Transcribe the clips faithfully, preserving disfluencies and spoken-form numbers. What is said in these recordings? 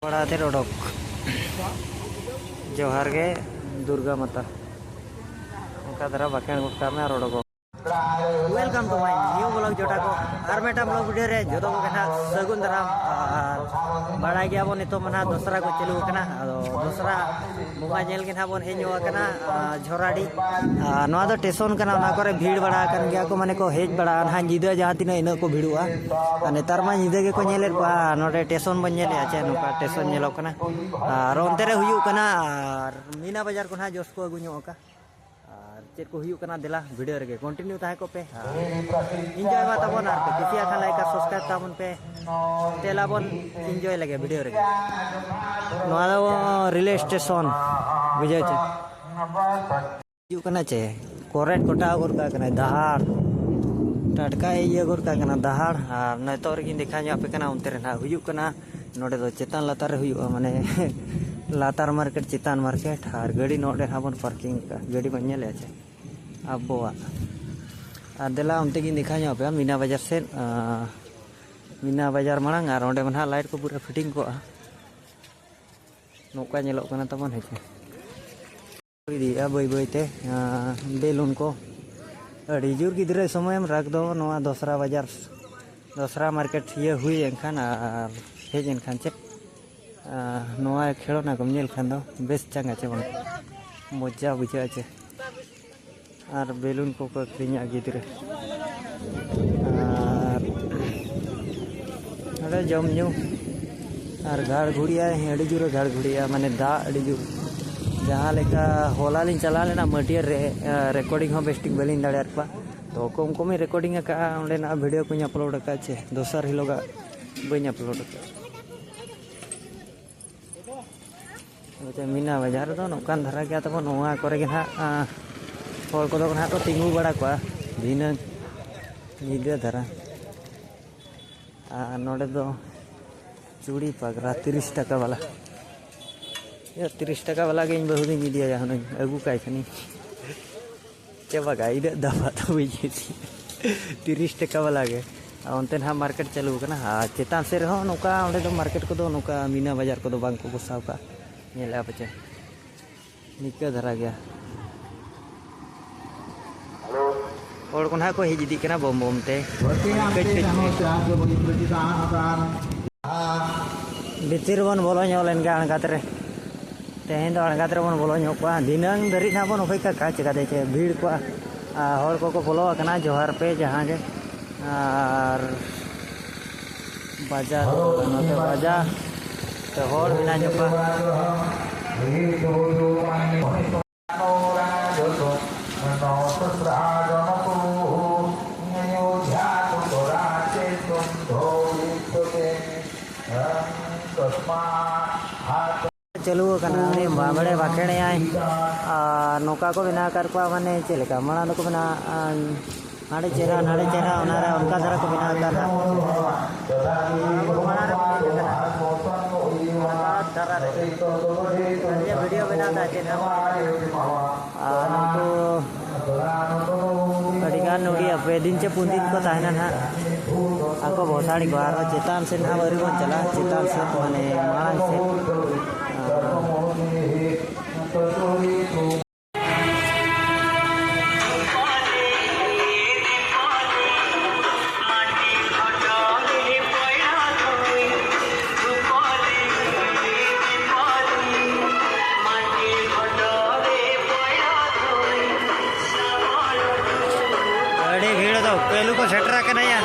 ᱯᱟᱲᱟ ᱛᱮ ᱚᱰᱚᱠ᱾ ᱡᱚᱦᱟᱨ ᱜᱮ ᱫᱩᱨᱜᱟ ᱢᱟᱛᱟ᱾ ᱚᱱᱠᱟ ᱫᱷᱟᱨᱟ ᱵᱟᱠᱷᱮᱬ ᱜᱚᱫ ᱠᱟᱜ ᱢᱮ ᱟᱨ ᱚᱰᱚᱠᱚᱜ᱾ Welcome to my new vlog ᱡᱚᱴᱟ ᱠᱚ᱾ ᱟᱨ ᱢᱤᱫᱴᱟᱝ vlog video ᱨᱮ ᱡᱚᱛᱚ ᱠᱚᱜᱮ ᱱᱟᱦᱟᱜ ᱥᱟᱹᱜᱩᱱ ᱫᱟᱨᱟᱢ᱾ ᱟᱨ ᱵᱟᱲᱟᱭ ᱜᱮᱭᱟᱵᱚᱱ ᱱᱤᱛᱚᱜ ᱢᱟ ᱱᱟᱦᱟᱜ ᱫᱚᱥᱨᱟ ᱠᱚ ᱪᱟᱹᱞᱩ ᱟᱠᱟᱱᱟ᱾ ᱟᱫᱚ ᱫᱚᱥᱨᱟ ᱵᱚᱸᱜᱟ ᱧᱮᱞ ᱜᱮ ᱱᱟᱦᱟᱜ ᱵᱚᱱ ᱦᱮᱡ ᱧᱚᱜ ᱟᱠᱟᱱᱟ, ᱟᱨ ᱡᱷᱚᱨᱟᱰᱤ᱾ ᱟᱨ ᱱᱚᱣᱟ ᱫᱚ ᱴᱮᱥᱚᱱ ᱠᱟᱱᱟ, ᱚᱱᱟ ᱠᱚᱨᱮ ᱵᱷᱤᱲ ᱵᱟᱲᱟ ᱟᱠᱟᱱ ᱜᱮᱭᱟ ᱠᱚ, ᱢᱟᱱᱮ ᱠᱚ ᱦᱮᱡ ᱵᱟᱲᱟᱜᱼᱟ ᱱᱟᱦᱟᱜ ᱧᱤᱫᱟᱹ ᱡᱟᱦᱟᱸ ᱛᱤᱱᱟᱹᱜ ᱤᱱᱟᱹᱜ ᱠᱚ ᱵᱷᱤᱲᱚᱜᱼᱟ᱾ ᱟᱨ ᱱᱮᱛᱟᱨ ᱢᱟ ᱧᱤᱫᱟᱹ ᱜᱮᱠᱚ ᱧᱮᱞᱮᱫ ᱠᱚᱣᱟ᱾ ᱱᱚᱰᱮ ᱴᱮᱥᱚᱱ ᱵᱚᱱ ᱧᱮᱞᱮᱫᱼᱟ ᱪᱮ, ᱱᱚᱝᱠᱟ ᱴᱮᱥᱚᱱ ᱧᱮᱞᱚᱜ ᱠᱟᱱᱟ᱾ ᱟᱨ ᱚᱱᱛᱮ ᱨᱮ ᱦᱩᱭᱩᱜ ᱠᱟᱱᱟ, ᱟᱨ ᱢᱤᱱᱟ ᱵᱟᱡᱟᱨ ᱠᱚ ᱱᱟᱦᱟᱜ ᱡᱚᱥ ᱠᱚ ᱟᱹᱜᱩ ᱧᱚᱜ ᱟᱠᱟ᱾ ᱟᱨ ᱪᱮᱫ ᱠᱚ ᱦᱩᱭᱩᱜ ᱠᱟᱱᱟ, ᱫᱮᱞᱟ video ᱨᱮᱜᱮ continue ᱛᱟᱦᱮᱸ ᱠᱚᱜ ᱯᱮ᱾ ᱟᱨ enjoy ᱢᱟ ᱛᱟᱵᱚᱱ, ᱟᱨ ᱯᱮ ᱠᱩᱥᱤᱭᱟᱜ ᱠᱷᱟᱱ like ᱟᱨ subscribe ᱛᱟᱵᱚᱱ ᱯᱮ᱾ ᱫᱮᱞᱟ ᱵᱚᱱ enjoy ᱞᱮᱜᱮ video ᱨᱮᱜᱮ᱾ ᱱᱚᱣᱟ ᱫᱚ ᱨᱮᱞᱣᱮ ᱥᱴᱮᱥᱚᱱ, ᱵᱩᱡᱷᱟᱹᱣ ᱪᱮ? ᱦᱩᱭᱩᱜ ᱠᱟᱱᱟ ᱪᱮ, ᱠᱚᱨᱮᱱᱴ ᱠᱚᱴᱟᱣ ᱜᱚᱫ ᱠᱟᱜ ᱠᱟᱱᱟᱭ, ᱫᱟᱦᱟᱲ᱾ ᱴᱟᱴᱠᱟᱭ ᱤᱭᱟᱹ ᱜᱚᱫ ᱠᱟᱜ ᱠᱟᱱᱟ, ᱫᱟᱦᱟᱲ᱾ ᱟᱨ ᱱᱤᱛᱚᱜ ᱨᱮᱜᱤᱧ ᱫᱮᱠᱷᱟᱣ ᱧᱚᱜ ᱟᱯᱮ ᱠᱟᱱᱟ, ᱚᱱᱛᱮ ᱨᱮ ᱱᱟᱦᱟᱜ ᱦᱩᱭᱩᱜ ᱠᱟᱱᱟ᱾ ᱱᱚᱰᱮ ᱫᱚ ᱪᱮᱛᱟᱱ ᱞᱟᱛᱟᱨ ᱨᱮ ᱦᱩᱭᱩᱜᱼᱟ, ᱢᱟᱱᱮ ᱞᱟᱛᱟᱨ ᱢᱟᱨᱠᱮᱴ, ᱪᱮᱛᱟᱱ ᱢᱟᱨᱠᱮᱴ᱾ ᱟᱨ ᱜᱟᱹᱰᱤ ᱱᱚᱰᱮ ᱱᱟᱦᱟᱜ ᱵᱚᱱ ᱯᱟᱨᱠᱤᱝ ᱠᱟᱜᱼᱟ, ᱜᱟᱹᱰᱤ ᱵᱚᱱ ᱧᱮᱞᱮᱫᱼᱟ ᱪᱮ ᱟᱵᱚᱣᱟᱜ᱾ ᱟᱨ ᱫᱮᱞᱟ ᱚᱱᱛᱮ ᱜᱤᱧ ᱫᱮᱠᱷᱟᱣ ᱧᱚᱜ ᱟᱯᱮᱭᱟ, ᱢᱤᱱᱟ ᱵᱟᱡᱟᱨ ᱥᱮᱫ᱾ ᱟᱸ, ᱢᱤᱱᱟ ᱵᱟᱡᱟᱨ ᱢᱟᱲᱟᱝ, ᱟᱨ ᱚᱸᱰᱮ ᱢᱟ ᱱᱟᱦᱟᱜ ᱞᱟᱭᱤᱴ ᱠᱚ ᱯᱩᱨᱟᱹ ᱯᱷᱤᱴᱤᱝ ᱠᱚᱜᱼᱟ᱾ ᱱᱚᱝᱠᱟ ᱧᱮᱞᱚᱜ ᱠᱟᱱᱟ ᱛᱟᱵᱚᱱ, ᱦᱮᱸ ᱪᱮ᱾ ᱤᱫᱤᱭᱮᱫᱼᱟ ᱵᱟᱹᱭ ᱵᱟᱹᱭ ᱛᱮ, ᱟᱸ, ᱵᱮᱞᱩᱱ ᱠᱚ᱾ ᱟᱹᱰᱤ ᱡᱳᱨ ᱜᱤᱫᱽᱨᱟᱹ ᱥᱚᱢᱚᱭᱮᱢ ᱨᱟᱜᱽ ᱫᱚ ᱱᱚᱣᱟ ᱫᱚᱥᱨᱟ ᱵᱟᱡᱟᱨ, ᱫᱚᱥᱨᱟ ᱢᱟᱨᱠᱮᱴ ᱤᱭᱟᱹ ᱦᱩᱭ ᱮᱱᱠᱷᱟᱱ ᱟᱨ ᱦᱮᱡ ᱮᱱᱠᱷᱟᱱ ᱪᱮᱫ, ᱟᱸ, ᱱᱚᱣᱟ ᱠᱷᱮᱞᱳᱱᱟ ᱠᱚᱢ ᱧᱮᱞ ᱠᱷᱟᱱ ᱫᱚ ᱵᱮᱥ ᱪᱟᱸᱜᱟ ᱪᱮ ᱵᱟᱝ? ᱢᱚᱡᱟ ᱵᱩᱡᱷᱟᱹᱜᱼᱟ ᱪᱮ? ᱟᱨ ᱵᱮᱞᱩᱱ ᱠᱚᱠᱚ ᱟᱹᱠᱷᱨᱤᱧᱟ ᱜᱤᱫᱽᱨᱟᱹ᱾ ᱟᱨ ᱱᱚᱰᱮ ᱡᱚᱢ ᱧᱩ ᱟᱨ ᱜᱷᱟᱲ ᱜᱷᱩᱲᱤᱭᱟᱭ, ᱟᱹᱰᱤ ᱡᱳᱨᱮ ᱜᱷᱟᱲ ᱜᱷᱩᱲᱤᱭᱟ, ᱢᱟᱱᱮ ᱫᱟᱜ ᱟᱹᱰᱤ ᱡᱳᱨ᱾ ᱡᱟᱦᱟᱸ ᱞᱮᱠᱟ ᱦᱚᱞᱟ ᱞᱤᱧ ᱪᱟᱞᱟᱣ ᱞᱮᱱᱟ ᱢᱟᱹᱴᱤᱭᱟᱹᱨ ᱨᱮ, ᱟᱨ recording ᱦᱚᱸ ᱵᱮᱥ ᱴᱷᱤᱠ ᱵᱟᱹᱞᱤᱧ ᱫᱟᱲᱮᱭᱟᱫ ᱠᱚᱣᱟ᱾ ᱛᱚ ᱠᱚᱢ ᱠᱚᱢᱤᱧ recording ᱟᱠᱟᱫᱼᱟ, ᱚᱸᱰᱮᱱᱟᱜ video ᱠᱚᱧ upload ᱟᱠᱟᱫᱼᱟ ᱪᱮ ᱫᱚᱥᱟᱨ ᱦᱤᱞᱳᱜᱟᱜ ᱵᱟᱹᱧ upload ᱟᱠᱟᱫᱼᱟ᱾ ᱱᱚᱛᱮ ᱢᱤᱱᱟ ᱵᱟᱡᱟᱨ ᱨᱮᱫᱚ ᱱᱚᱝᱠᱟᱱ ᱫᱷᱟᱨᱟ ᱜᱮᱭᱟ ᱛᱟᱵᱚᱱ, ᱱᱚᱣᱟ ᱠᱚᱨᱮ ᱜᱮ ᱱᱟᱦᱟᱜ, ᱟᱸ, ᱦᱚᱲ ᱠᱚᱫᱚ ᱱᱟᱦᱟᱜ ᱠᱚ ᱛᱤᱸᱜᱩ ᱵᱟᱲᱟ ᱠᱚᱜᱼᱟ ᱫᱷᱤᱱᱟᱹᱝ ᱧᱤᱫᱟᱹ ᱫᱷᱟᱨᱟ᱾ ᱟᱨ ᱱᱚᱰᱮ ᱫᱚ ᱪᱩᱲᱤ ᱯᱟᱜᱽᱨᱟ ᱛᱤᱨᱤᱥ ᱴᱟᱠᱟ ᱵᱟᱞᱟ᱾ ᱭᱟ, ᱛᱤᱨᱤᱥ ᱴᱟᱠᱟ ᱵᱟᱞᱟ ᱜᱮ ᱤᱧ ᱵᱟᱹᱦᱩ ᱫᱚᱧ ᱤᱫᱤᱭᱟᱭᱟ, ᱦᱩᱱᱟᱹᱝ ᱟᱹᱜᱩ ᱠᱟᱭ ᱠᱷᱟᱱᱤᱧ᱾ ᱪᱮ ᱵᱟᱜᱟ, ᱤᱱᱟᱹᱜ ᱫᱟᱢᱟᱜ ᱫᱚ ᱵᱟᱹᱧ ᱤᱫᱤᱭᱟ᱾ ᱛᱤᱨᱤᱥ ᱴᱟᱠᱟ ᱵᱟᱞᱟ ᱜᱮ᱾ ᱚᱱᱛᱮ ᱱᱟᱦᱟᱜ ᱢᱟᱨᱠᱮᱴ ᱪᱟᱹᱞᱩ ᱟᱠᱟᱱᱟ, ᱟᱨ ᱪᱮᱛᱟᱱ ᱥᱮᱫ ᱨᱮᱦᱚᱸ ᱱᱚᱝᱠᱟ ᱚᱸᱰᱮ ᱫᱚ ᱢᱟᱨᱠᱮᱴ ᱠᱚᱫᱚ ᱱᱚᱝᱠᱟ ᱢᱤᱱᱟ ᱵᱟᱡᱟᱨ ᱠᱚᱫᱚ ᱵᱟᱝ ᱠᱚ ᱵᱚᱥᱟᱣ ᱠᱟᱜᱼᱟ᱾ ᱧᱮᱞᱮᱫᱼᱟ ᱯᱟᱪᱮ ᱱᱤᱠᱟᱹ ᱫᱷᱟᱨᱟ ᱜᱮᱭᱟ᱾ ᱦᱚᱲ ᱠᱚ ᱱᱟᱦᱟᱜ ᱠᱚ ᱦᱮᱡ ᱤᱫᱤᱜ ᱠᱟᱱᱟ ᱵᱚᱢ ᱵᱚᱢ ᱛᱮ᱾ ᱠᱟᱹᱡ ᱠᱟᱹᱡ ᱛᱮ᱾ ᱵᱷᱤᱛᱤᱨ ᱨᱮᱵᱚᱱ ᱵᱚᱞᱚ ᱧᱚᱜ ᱞᱮᱱ ᱜᱮ ᱟᱬᱜᱟᱛ ᱨᱮ᱾ ᱛᱮᱦᱮᱧ ᱫᱚ ᱟᱬᱜᱟᱛ ᱨᱮᱵᱚᱱ ᱵᱚᱞᱚ ᱧᱚᱜ ᱠᱚᱜᱼᱟ᱾ ᱫᱷᱤᱱᱟᱹᱝ ᱫᱷᱟᱹᱨᱤᱡ ᱱᱟᱦᱟᱜ ᱵᱚᱱ ᱚᱯᱮᱠᱠᱷᱟ ᱠᱟᱜᱼᱟ, ᱪᱤᱠᱟᱹᱛᱮ ᱪᱮ ᱵᱷᱤᱲ ᱠᱚᱜᱼᱟ᱾ ᱟᱨ ᱦᱚᱲ ᱠᱚᱠᱚ ᱵᱚᱞᱚ ᱟᱠᱟᱱᱟ, ᱡᱚᱦᱟᱨ ᱯᱮ ᱡᱟᱦᱟᱸ ᱜᱮ᱾ ᱟᱨ ᱵᱟᱡᱟᱨ, ᱱᱚᱛᱮ ᱵᱟᱡᱟᱨ ᱛᱮ ᱦᱚᱲ ᱢᱮᱱᱟᱜ ᱧᱚᱜ ᱠᱚᱣᱟ᱾ ᱪᱟᱹᱞᱩ ᱟᱠᱟᱱᱟ, ᱩᱱᱤ ᱵᱟᱢᱲᱮ ᱵᱟᱠᱷᱮᱲᱮᱭᱟᱭ᱾ ᱟᱨ ᱱᱚᱝᱠᱟ ᱠᱚ ᱵᱮᱱᱟᱣ ᱟᱠᱟᱫ ᱠᱚᱣᱟ, ᱢᱟᱱᱮ ᱪᱮᱫ ᱞᱮᱠᱟ ᱢᱟᱲᱟᱝ ᱫᱚᱠᱚ ᱵᱮᱱᱟᱣᱟ, ᱟᱸ, ᱦᱟᱸᱰᱮ ᱪᱮᱦᱨᱟ, ᱱᱟᱰᱮ ᱪᱮᱦᱨᱟ, ᱚᱱᱟᱨᱮ ᱚᱱᱠᱟ ᱫᱷᱟᱨᱟ ᱠᱚ ᱵᱮᱱᱟᱣ ᱟᱠᱟᱫ ᱦᱟᱸᱜ᱾ ᱟᱵᱚ ᱢᱟᱲᱟᱝ ᱨᱮᱠᱚ ᱦᱮᱡ ᱟᱠᱟᱱᱟ᱾ ᱚᱱᱠᱟ ᱫᱷᱟᱨᱟ ᱨᱮ᱾ ᱱᱤᱭᱟᱹ ᱵᱷᱤᱰᱤᱭᱳ ᱵᱮᱱᱟᱣ ᱫᱟ ᱪᱮᱫ ᱦᱚᱸ ᱵᱟᱝ᱾ ᱟᱨ ᱱᱩᱠᱩ ᱟᱹᱰᱤᱜᱟᱱ ᱱᱚᱰᱮ ᱯᱮ ᱫᱤᱱ ᱪᱮ ᱯᱩᱱ ᱫᱤᱱ ᱠᱚ ᱛᱟᱦᱮᱱᱟ ᱱᱟᱦᱟᱜ᱾ ᱟᱠᱚ ᱵᱷᱚᱥᱟᱲᱤ ᱠᱚ ᱟᱨᱦᱚᱸ ᱪᱮᱛᱟᱱ ᱥᱮᱫ ᱱᱟᱦᱟᱜ ᱟᱹᱣᱨᱤ ᱵᱚᱱ ᱪᱟᱞᱟᱜᱼᱟ, ᱪᱮᱛᱟᱱ ᱥᱮᱫ ᱢᱟᱱᱮ ᱢᱟᱲᱟᱝ ᱥᱮᱫ᱾ ᱟᱹᱰᱤ ᱵᱷᱤᱲ ᱫᱚ ᱯᱮᱞᱩ ᱠᱚ ᱥᱮᱴᱮᱨ ᱟᱠᱟᱱᱟ ᱭᱟ᱾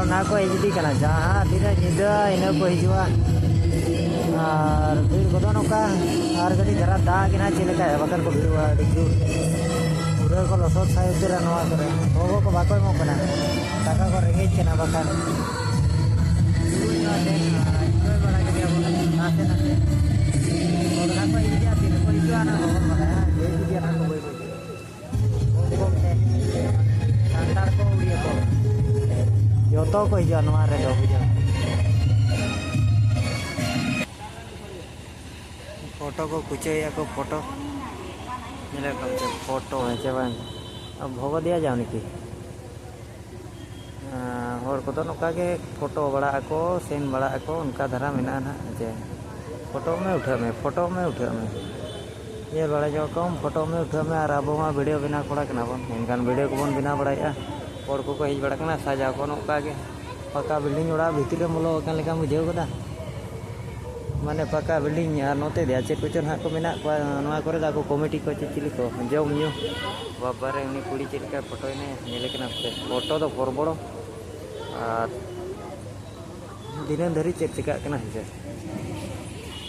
ᱚᱱᱟ ᱠᱚ ᱦᱮᱡ ᱤᱫᱤ ᱠᱟᱱᱟ, ᱡᱟᱦᱟᱸ ᱛᱤᱱᱟᱹᱜ ᱧᱤᱫᱟᱹ ᱤᱱᱟᱹ ᱠᱚ ᱦᱤᱡᱩᱜᱼᱟ᱾ ᱟᱨ ᱵᱷᱤᱲ ᱠᱚᱫᱚ ᱱᱚᱝᱠᱟ, ᱟᱨ ᱠᱟᱹᱴᱤᱡ ᱫᱷᱟᱨᱟ ᱫᱟᱜ ᱜᱮ ᱱᱟᱦᱟᱜ ᱪᱮᱫ ᱞᱮᱠᱟᱭᱟ, ᱵᱟᱠᱷᱟᱱ ᱠᱚ ᱵᱷᱤᱲᱚᱜᱼᱟ ᱟᱹᱰᱤ ᱡᱳᱨ᱾ ᱯᱩᱨᱟᱹ ᱠᱚ ᱞᱚᱥᱚᱫ ᱥᱟᱭ ᱩᱛᱟᱹᱨᱟ ᱱᱚᱣᱟ ᱠᱚᱨᱮ᱾ ᱜᱚᱜᱚ ᱠᱚ ᱵᱟᱠᱚ ᱮᱢᱚᱜ ᱠᱟᱱᱟ, ᱴᱟᱠᱟ ᱠᱚ ᱨᱮᱸᱜᱮᱡ ᱠᱟᱱᱟ ᱵᱟᱠᱷᱟᱱ᱾ ᱱᱟᱥᱮ ᱱᱟᱥᱮ ᱠᱚ ᱦᱤᱡᱩᱜᱼᱟ, ᱛᱤᱱᱟᱹᱜ ᱠᱚ ᱦᱤᱡᱩᱜᱼᱟ ᱚᱱᱟ ᱵᱟᱵᱚᱱ ᱵᱟᱲᱟᱭᱟ, ᱦᱮᱡ ᱤᱫᱤᱜ ᱜᱮᱭᱟ ᱱᱟᱦᱟᱜ ᱠᱚ ᱵᱟᱹᱭ ᱵᱟᱹᱭ ᱛᱮ᱾ ᱥᱟᱱᱛᱟᱲ ᱠᱚ, ᱩᱲᱤᱭᱟ ᱠᱚ, ᱡᱚᱛᱚ ᱠᱚ ᱦᱤᱡᱩᱜᱼᱟ ᱱᱚᱣᱟ ᱨᱮᱫᱚ, ᱵᱩᱡᱷᱟᱹᱣ᱾ ᱯᱷᱳᱴᱳ ᱠᱚ ᱠᱩᱪᱟᱹᱭᱟ ᱠᱚ, ᱯᱷᱳᱴᱳ᱾ ᱧᱮᱞᱮᱫ ᱠᱚᱣᱟ ᱯᱮ, ᱯᱷᱳᱴᱳ ᱦᱮᱸ ᱪᱮ ᱵᱟᱝ? ᱟᱨ ᱵᱷᱚᱜᱚ ᱫᱮᱭᱟ ᱡᱟᱣ ᱱᱤᱠᱤ᱾ ᱟᱨ ᱦᱚᱲ ᱠᱚᱫᱚ ᱱᱚᱝᱠᱟ ᱜᱮ ᱯᱷᱳᱴᱳ ᱵᱟᱲᱟᱜ ᱟᱠᱚ, ᱥᱮᱱ ᱵᱟᱲᱟᱜ ᱟᱠᱚ, ᱚᱱᱠᱟ ᱫᱷᱟᱨᱟ ᱢᱮᱱᱟᱜᱼᱟ ᱱᱟᱦᱟᱜ ᱡᱮ ᱯᱷᱳᱴᱳ ᱢᱮ, ᱩᱴᱷᱟᱹᱜ ᱢᱮ, ᱯᱷᱳᱴᱳ ᱢᱮ, ᱩᱴᱷᱟᱹᱜ ᱢᱮ᱾ ᱧᱮᱞ ᱵᱟᱲᱟ ᱧᱚᱜ ᱠᱚᱢ, ᱯᱷᱳᱴᱳ ᱢᱮ, ᱩᱴᱷᱟᱹᱣ ᱢᱮ᱾ ᱟᱨ ᱟᱵᱚ ᱢᱟ ᱵᱷᱤᱰᱤᱭᱳ ᱵᱮᱱᱟᱣ ᱠᱚᱲᱟ ᱠᱟᱱᱟ ᱵᱚᱱ, ᱮᱱᱠᱷᱟᱱ ᱵᱷᱤᱰᱤᱭᱳ ᱠᱚᱵᱚᱱ ᱵᱮᱱᱟᱣ ᱵᱟᱲᱟᱭᱮᱫᱼᱟ᱾ ᱦᱚᱲ ᱠᱚᱠᱚ ᱦᱮᱡ ᱵᱟᱲᱟᱜ ᱠᱟᱱᱟ, ᱥᱟᱡᱟᱣ ᱠᱚ ᱱᱚᱝᱠᱟ ᱜᱮ᱾ ᱯᱟᱠᱟ ᱵᱤᱞᱰᱤᱝ ᱚᱲᱟᱜ ᱵᱷᱤᱛᱤᱨ ᱨᱮᱢ ᱵᱚᱞᱚ ᱟᱠᱟᱱ ᱞᱮᱠᱟᱢ ᱵᱩᱡᱷᱟᱹᱣ ᱜᱚᱫᱟ᱾ ᱢᱟᱱᱮ ᱯᱟᱠᱟ ᱵᱤᱞᱰᱤᱝ, ᱟᱨ ᱱᱚᱛᱮ ᱫᱚ ᱪᱮᱫ ᱠᱚᱪᱚ ᱱᱟᱦᱟᱜ ᱠᱚ ᱢᱮᱱᱟᱜ ᱠᱚᱣᱟ ᱱᱚᱣᱟ ᱠᱚᱨᱮ ᱫᱚ, ᱟᱠᱚ ᱠᱚᱢᱤᱴᱤ ᱠᱚ ᱪᱮᱫ ᱪᱤᱞᱤ ᱠᱚ, ᱡᱚᱢ ᱧᱩ᱾ ᱵᱟᱵᱟᱨᱮ, ᱩᱱᱤ ᱠᱩᱲᱤ ᱪᱮᱫ ᱞᱮᱠᱟᱭ ᱯᱷᱳᱴᱳᱭᱮᱱᱟᱭ, ᱧᱮᱞᱮ ᱠᱟᱱᱟ ᱯᱮ? ᱯᱷᱳᱴᱳ ᱫᱚ ᱵᱚᱲ ᱵᱚᱲᱚ᱾ ᱟᱨ ᱫᱤᱱᱟᱹᱢ ᱫᱷᱟᱹᱨᱤᱡ ᱪᱮᱫ ᱪᱤᱠᱟᱹᱜ ᱠᱟᱱᱟ ᱦᱮᱸᱥᱮ?